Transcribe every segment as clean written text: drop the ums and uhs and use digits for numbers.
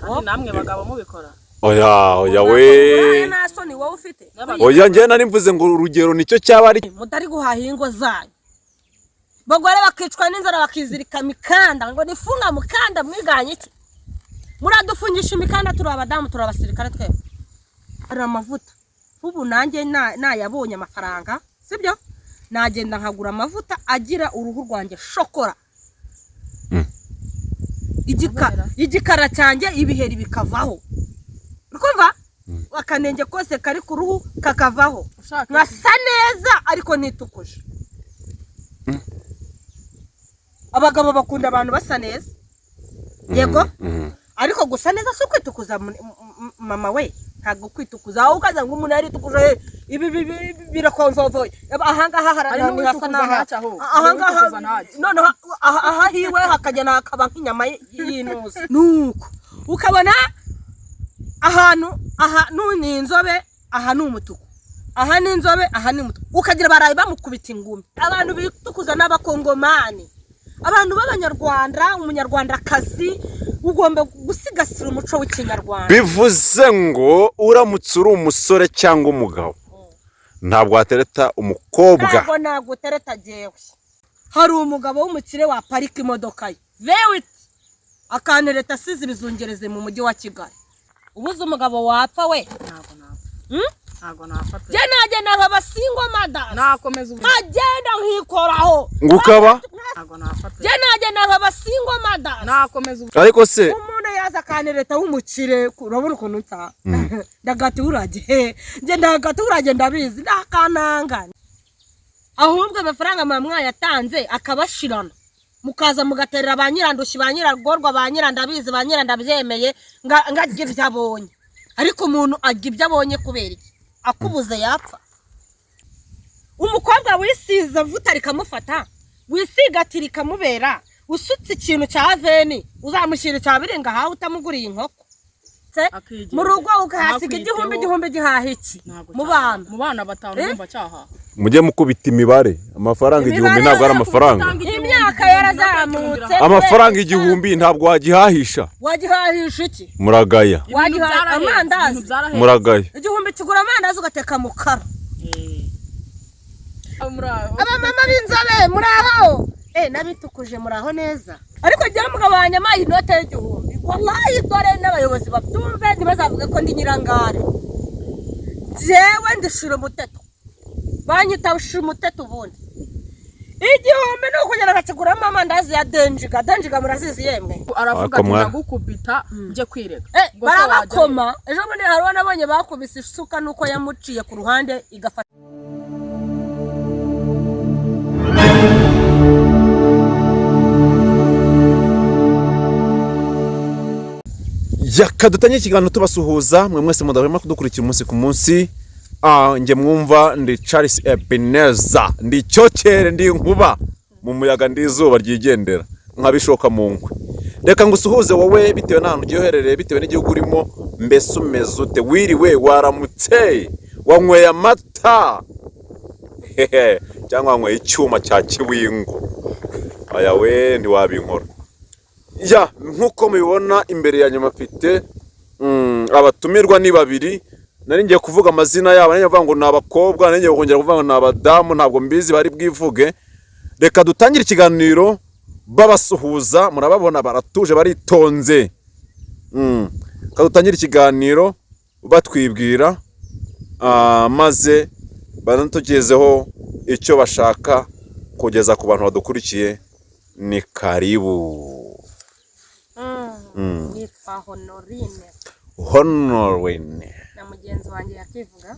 Kandi namwe bagabo mubikora. Oya oya we. Nta soni wowe ufite. Oya njye nari mvuze ngo urugero nicyo cyaba ari. Mutari guhaha ingo zanyu. Bagore bakicwa n'inzara bakizirika mikanda ngo nifunga mukanda mwiganye iki? Muradufungisha imikanda turi abadamu turi abasirikare twebwe. Hari amavuta. Ubu nanjye nayabonye amafaranga, sibyo? Nagenda nkagura amavuta agira uruhu rwanjye shokora. Igikara cyanjye ibiheri bikavaho. Urumva? Akanenge kose kari ku ruhu kakavaho. Nkasa neza ariko ntitukuje. Abagabo bakunda abantu basa neza. Yego? Ariko gusa neza si ukwitukuza mama we. Ntabwo kwitukuza aho ukaza ngo umuntu yaritukuje ibi birakonvovoye. Ahangaha Hari hasa n'aha. Ahangaha noneho aha hiwe hakagenda hakaba nk'inyama y'inuza. Nuko ukabona ahantu aha ni inzobe, aha ni umutuku, aha ni inzobe, aha ni umutuku, ukagira baraye bamukubita ingumi. Abantu bitukuza n'abakongomani, abantu b'abanyarwanda, umunyarwandakazi ugomba gusigasira umuco w'ikinyarwanda. Bivuze ngo uramutse uri umusore cyangwa umugabo ntabwo watereta umukobwa. Ntabwo nagutereta jewe. Hari umugabo w'umukire waparika imodoka ye V8 akantereta asize ibizungereze mu mujyi wa Kigali. Ubuze umugabo wapfa we? Ntabwo napfa. Ntabwo napfa pe. Je nagenda nkaba single mother. Nakomeza ubu. Nkagenda nkikoraho. Ngo ukaba? Ntabwo napfa pe. Je nagenda nkaba single mother. Nakomeza ubu. Ariko se umuntu yaza akantereta w'umukire, urabona ukuntu nsa. Ndagaturage. Nge ndagaturage ndabizi ndakananga. Ahubwo amafaranga mama yatanze akabashirana. Mukaza mugaterera ba nyirandushi ba nyiragorwa ba nyirandabizi ba nyirandabyemeye ngarya ibyo abonye. Ariko umuntu arya ibyo abonye kubera iki? Akubuze yapfa. Umukobwa wisize vuta rikamufata, wisiga ati rikamubera, usutse ikintu cya veni uzamushyira icya birenga ahawe utamuguriye inkoko. Mu rugo ukahasiga igihumbi igihumbi gihaha iki? Mu bana. Mu bana batanu urumva cyaha. Mujye mukubita imibare, amafaranga igihumbi ntabwo ari amafaranga. Imyaka yarazamutse. Amafaranga igihumbi ntabwo wagihahisha. Wagihahisha iki? Muragaya. Wagihaha amandazi. Muragaya. Igihumbi kigura amandazi ugateka mu karo. Abamama b'inzobe muraho. Nabitukuje muraho neza. Ariko jya mugabo wanjye amaye inote y'igihumbi. Wallahi dore n'abayobozi babyumve ntibazavuge ko ndi nyirangare. Jewe ndishira umuteto. Banyita shira umuteto ubundi. Igihumbi ni ukugera akakiguramo amandazi ya Denjiga. Denjiga murazizi yemwe. Aravuga ati ndagukubita nje kwirega. Barabakoma. Ejo bundi hari uwo nabonye bakubise isuka nuko yamuciye ku ruhande igafata. Yakadutanye ikiganiro tubasuhuza mwe mwese mudahwema kudukurikira umunsi ku munsi. Nge mwumva ndi Charles Ebenezer, ndi cyokere, ndi nkuba mu muyaga, ndi izuba ryigendera nkabishoka mu nkwe. Reka ngusuhuze wowe bitewe n'ahantu ugiye uherereye, bitewe n'igihugu urimo, mbese umeze ute? Wiriwe, waramutse, wanyweye amata cyangwa wanyweye icyuma cya kiwingo? Aya we ntiwabinkora. Ya nkuko mubibona imbere ya nyuma mfite abatumirwa ni babiri. Nari ngiye kuvuga amazina yabo, nari ngiye kuvuga ngo ni abakobwa, nari ngiye kongera kuvuga ngo ni abadamu, ntabwo mbizi bari bwivuge. Reka dutangire ikiganiro babasuhuza, murababona baratuje baritonze. Reka dutangire ikiganiro batwibwira, maze banatugezeho icyo bashaka kugeza ku bantu badukurikiye. Ni karibu. Nitwa Honorine. Honorine. Na mugenzi wanjye yakivuga.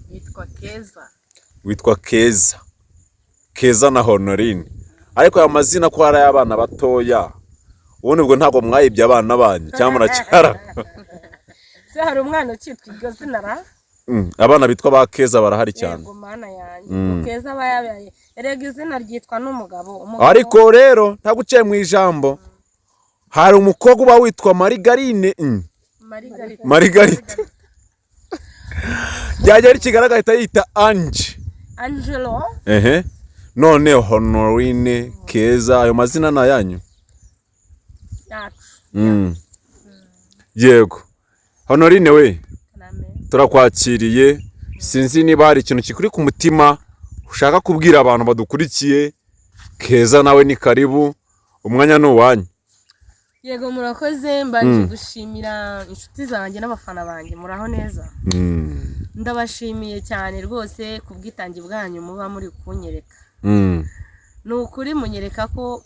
Nitwa Keza. Witwa Keza. Keza na Honorine. Ariko aya mazina ko ari ay'abana batoya. Ubundi ubwo ntabwo mwayibye abana banyu cyangwa muracyara. Se hari umwana ukitwa iryo zina ra? Abana bitwa ba Keza barahari cyane. Yego mana yanjye. Keza bayabaye. Erega izina ryitwa n'umugabo. Ariko rero ntaguciye mu ijambo. Hari umukobwa uba witwa Marigarine. Marigarite. Byagera ikigaragara ahita yita Ange. Angelo. None Honorine, Keza, ayo mazina ni ayanyu? Yacu. Yego, Honorine we, turakwakiriye. Sinzi niba hari ikintu kikuri ku mutima ushaka kubwira abantu badukurikiye. Keza nawe ni karibu, umwanya ni uwanyu. Yego, murakoze. Mbanje gushimira inshuti zanjye n'abafana banjye. Muraho neza? Ndabashimiye cyane rwose ku bwitange bwanyu muba muri kunyereka. Ni ukuri munyereka ko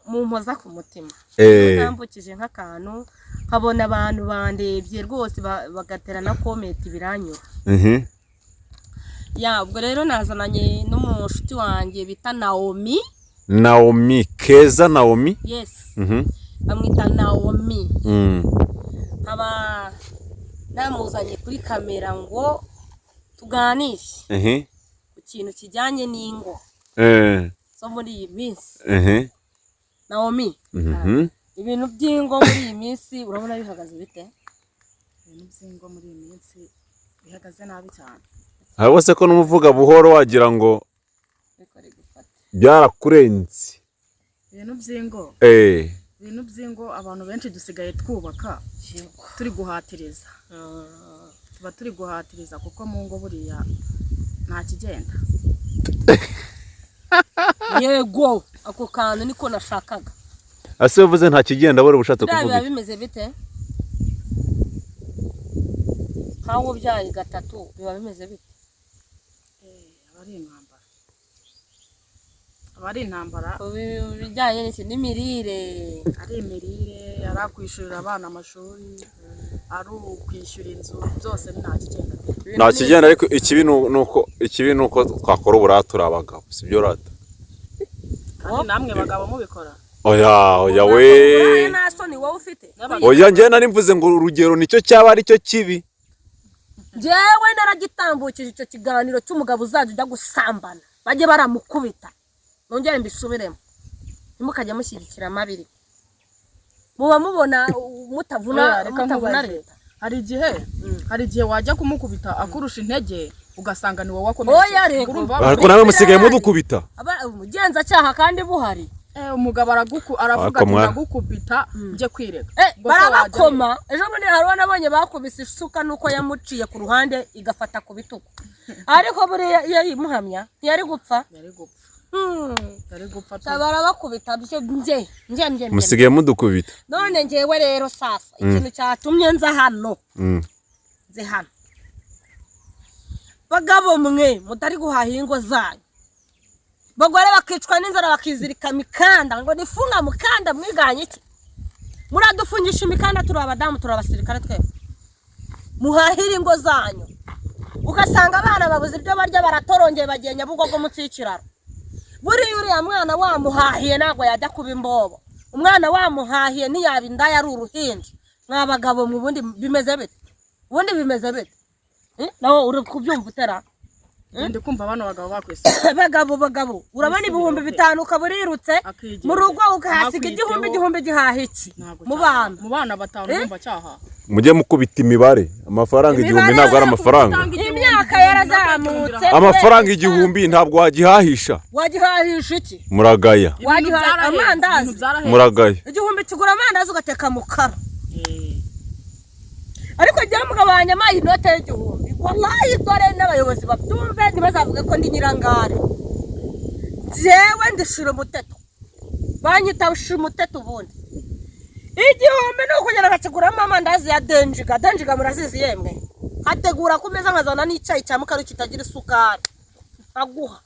mumpoza ku mutima. Ntambukije nk'akantu nkabona abantu bandebye rwose, bagatera na comment, biranyura. Ya, ubwo rero nazananye n'umushuti wanjye bita Naomi. Naomi Keza, Naomi. Yes. Bamwita Naomi. Nkaba namuzanye kuri kamera ngo tuganire ku kintu kijyanye n'ingo zo muri iyi minsi. Naomi, ibintu by'ingo muri iyi minsi urabona bihagaze bite? Ibintu by'ingo muri iyi minsi bihagaze nabi cyane. Ahubwo se ko n'umuvuga buhoro wagira ngo Bikore gufata. byarakurenze? Ibintu by'ingo, ibintu by'ingo, abantu benshi dusigaye twubaka turi guhatiriza. Tuba turi guhatiriza kuko mu ngo buriya nta kigenda. Yego, ako kantu niko nashakaga. Ase uvuze nta kigenda, bari ubushatse Biriya kuvuga biba iki? bimeze bite? Nkawe ubyaye gatatu, biba bimeze bite? Aba ari intambara, aba ari intambara. Ku bijyanye n'iki? N'imirire? Ari imirire, ari ukwishyurira abana amashuri, ari ukwishyura inzu, byose ni nta kigenda pe. Nta kigenda, ariko ikibi ni uko twakora uburaya turi abagabo, sibyo rata? Kandi namwe bagabo mubikora. Oya, oya we. Uburaya nta soni wowe ufite? Oya, njyewe nari mvuze ngo urugero nicyo cyaba ari cyo kibi. Njyewe naragitambukije icyo kiganiro cy'umugabo uzajya ujya gusambana, bajye baramukubita. Nongere mbisubiremo, ntimukajya mushyigikira amabiri, muba mubona mutavuna. Oya, reka Mutavuna nkubaze. leta. Hari igihe wajya kumukubita akurusha intege, ugasanga ni wowe wakomeretse. Oya, rego. Urumva? Ariko nawe musigaye mudukubita. Umugenzacyaha kandi buhari. Umugabo aravuga Ariko ati ndagukubita njye kwirega. Ubwo se wajya Barabakoma. Ejo bundi hari uwo nabonye bakubise isuka, nuko yamuciye ku ruhande igafata ku bitugu, ariko buriya iyo yimuhamya ntiyari gupfa. he? Yari gupfa. Yari gupfa pe. Barabakubita byo nge nge nge nge. Musigaye mudukubita. None ngewe rero sasa ikintu cyatumye nza hano, nze hano, bagabo mwe mutari guhaha ingo zanyu, bagore bakicwa n'inzara bakizirika imikanda ngo nifunga mukanda, mwiganye iki? Muradufungisha imikanda, turi abadamu, turi abasirikare twebwe. Muhahire ingo zanyu. Ugasanga abana babuze ibyo barya, baratorongeye, bagiye Nyabugogo munsi y'ikiraro. Buriya uriya mwana wamuhahiye ntabwo yajya kuba imbobo. Umwana wamuhahiye ntiyaba indaya ari uruhinja. Mwa bagabo mu bundi bimeze bite? Ubundi bimeze bite? Nawe uri kubyumva utera? Ndi kumva bano bagabo bakwese. Bagabo, bagabo, urabona 5000 ukaba urirutse Akigendera. mu rugo ukahasiga Ntakwiteho. 1000. 1000 gihaha iki Ntabwo mu cyaha. bana? Mu bana batanu urumva cyaha. Mujye mukubita imibare. Amafaranga 1000 ntabwo ari amafaranga. Imyaka yarazamutse. Amafaranga 1000 ntabwo wagihahisha. Wagihahisha iki? Muragaya. Wagihaha amandazi? Muragaya. 1000 kigura amandazi ugateka mu kara. Ariko njyewe umugabo wanjye ampaye inote y'1000, wallahi, dore n'abayobozi babyumve, ntibazavuge ko ndi nyirangare, njyewe ndishira umuteto, banyita shira umuteto. Ubundi 1000 ni ukugenda nkakiguramo amandazi ya denjiga. Denjiga murazizi yemwe? Nkategura ku meza, nkazana n'icyayi cya mukaru kitagira isukari, nkaguha.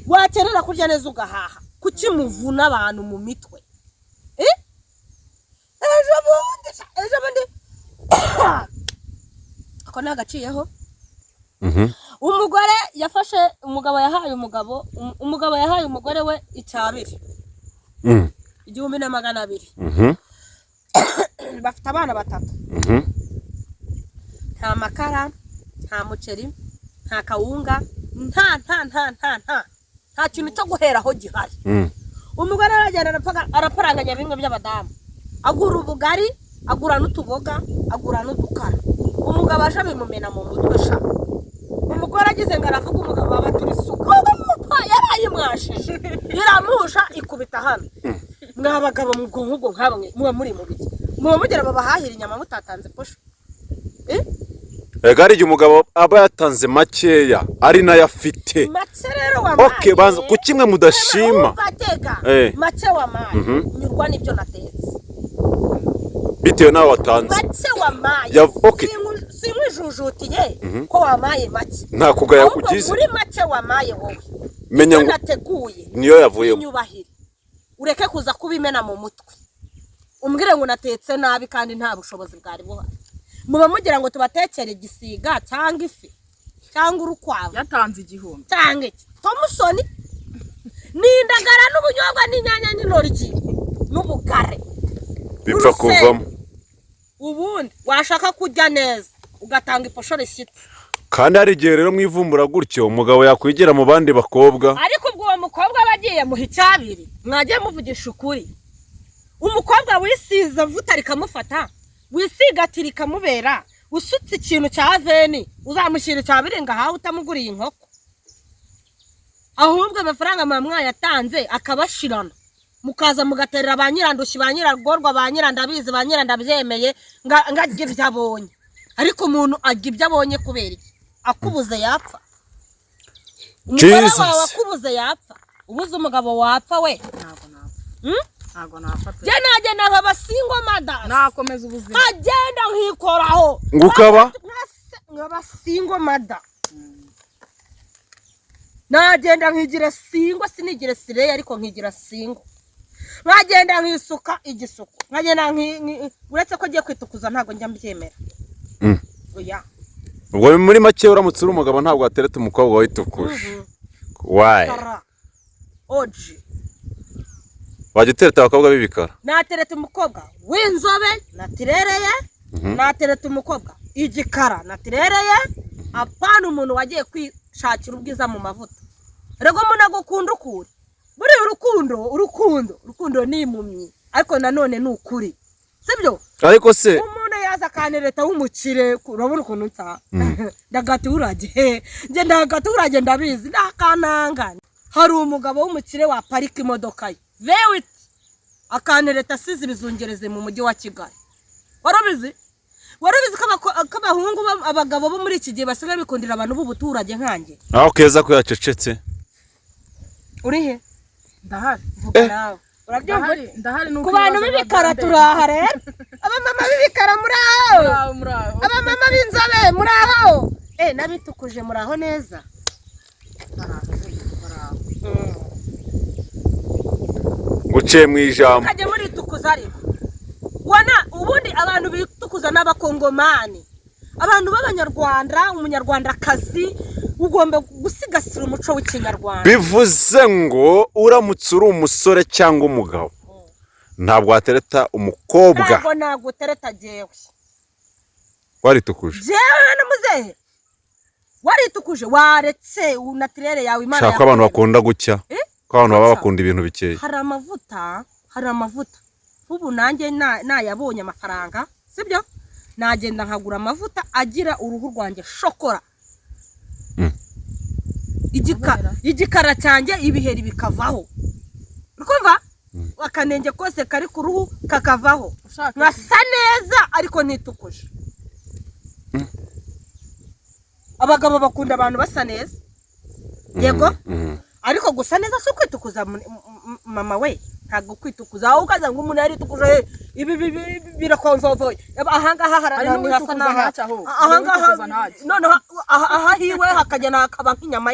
Wakenera kurya neza ugahaha. Kuki muvuna abantu mu mitwe? Ejo bundi ako nagaciyeho. Umugore yafashe umugabo, yahaye umugabo, umugabo yahaye umugore we icyabiri, 1200. Bafite abana batatu. Nta makara, nta muceri, nta kawunga, nta nta nta nta nta nta kintu cyo guheraho gihari. Umugore aragenda araparanganya bimwe by'abadamu, agura ubugari, agura n'utuboga, agura n'udukara. Umugabo aje abimumena mu mutwe sha. Umugore agize ngo aravuga, umugabo aba turi isuka yarayimwashije, iramusha ikubita hano. Mwa bagabo mu bwonko ubwo nkamwe muba muri mu biki? Muba mugira babahahira inyama mutatanze posho? Ega hari igihe umugabo aba yatanze makeya ari nayo afite. Make rero wamaye. Okay, banza ku kimwe mudashima. Umva, tega. Make wamaye, nyurwa n'ibyo natetse. Bitewe n'aho watanze. Make wamaye. Okay. Sinkwijujutiye ko wamaye make. Nta kugaya Ahubwo kugize. muri make wamaye wowe, menya ibyo ngo nateguye niyo yavuyemo. Nyubahire, ureke kuza kubimena mu mutwe umbwire ngo natetse nabi kandi nta bushobozi bwari buhari. Muba mugira ngo tubatekere igisiga cyangwa ifi cyangwa urukwavu? Yatanze 1000. Cyangwa iki, tomusoni ni indagara n'ubunyobwa n'inyanya n'intoryi n'ubugare. Bipfa N'urusenda. kuvamo. Ubundi washaka kurya neza ugatanga iposho rishyitse. Kandi hari igihe rero mwivumbura gutyo umugabo yakwigira mu bandi bakobwa. Ariko ubwo uwo mukobwa aba agiye muha icyabiri. Mwagiye muvugisha ukuri, umukobwa wisize avuta rikamufata, wisiga ati rikamubera, usutse ikintu cya veni, uzamushyira icyabiri ngo ahawe utamuguriye inkoko? Ahubwo amafaranga muba mwayatanze akabashirana, mukaza mugaterera ba nyirandushyi, ba nyiragorwa, ba nyirandabizi, ba nyirandabyemeye, ngo arye ibyo abonye. Ariko umuntu arya ibyo abonye kubera iki? Akubuze yapfa? Umugore Jesus. wawe akubuze yapfa? Ubuze umugabo wapfa we? Ntabwo napfa. Hmm? Ntabwo napfa pe. Njye nagenda nkaba single mother. Nakomeza ubuzima. Nkagenda nkikoraho. Ngo ukaba? Nkaba single mother. Nagenda nkigira single, sinigire slay, ariko nkigira single. Nkagenda nkisuka igisuko, nkagenda uretse ko ngiye kwitukuza ntabwo njya mbyemera. Oya. Ubwo muri make uramutse uri umugabo ntabwo watereta umukobwa witukuje? Why? Kara oji. Wajya utereta abakobwa b'ibikara? Natereta umukobwa w'inzobe natirereye, natereta umukobwa igikara natirereye, apana umuntu wagiye kwishakira ubwiza mu mavuta. Rego umuntu agukunda ukuri. Buriya urukundo, urukundo, urukundo ni impumyi, ariko nanone ni ukuri, sibyo? Ariko se Umuntu yaza akantereta w'umukire, urabona ukuntu nsa, ndagaturage, njye ndagaturage, ndabizi ndakananga. Hari umugabo w'umukire waparika imodoka ye V8 akantereta asize ibizungerezi mu mujyi wa Kigali. Wari ubizi? Wari ubizi ko abahungu abagabo bo muri iki gihe basigaye bikundira abantu b'ubuturage nkanjye? Aho keza ko yacecetse. Uri he? Ndahari. Vuga nawe, urabyumva? Ndahari, ndahari nuko Ku bantu ibibazo b'ibikara biba turaha rero. Abamama b'ibikara muri aho? Muraho, muraho. Abamama b'inzobe muri aho? N'abitukuje muri aho neza? Baraho, baraho. Nguciye mu ijambo. Mukajya muritukuza, ariko wana ubundi abantu bitukuza n'abakongomani. Abantu b'abanyarwanda, umunyarwandakazi ugomba gusigasira umuco w'ikinyarwanda. Bivuze ngo uramutse uri umusore cyangwa umugabo ntabwo watereta umukobwa Ntabwo nagutereta jyewe. Waritukuje. Jyewe na muzehe waritukuje, waretse naturelle yawe Imana Shaka ko abantu yakuremye. bakunda gucya, Eh? ko abantu baba bakunda ibintu bikeye. Hari amavuta, hari amavuta. Nk'ubu nanjye nayabonye amafaranga, sibyo, nagenda nkagura amavuta agira uruhu rwanjye shokora. Kubera? Igikara cyanjye, ibiheri bikavaho, urikumva, akanenge kose kari ku ruhu kakavaho, Ushaka nkasa neza ariko ntitukuje. Abagabo bakunda abantu basa neza, yego. Ariko gusa neza si ukwitukuza, mama we, ntabwo kwitukuza aho ukaza ngo umuntu yaritukuje, ibi birakonvovoye ahangaha Hari harahasa n'uwitukuza n'aha ntacyo ahubwo. Hari ahangaha uwitukuza ntacyo. Noneho aha hiwe hakagenda hakaba nk'inyama.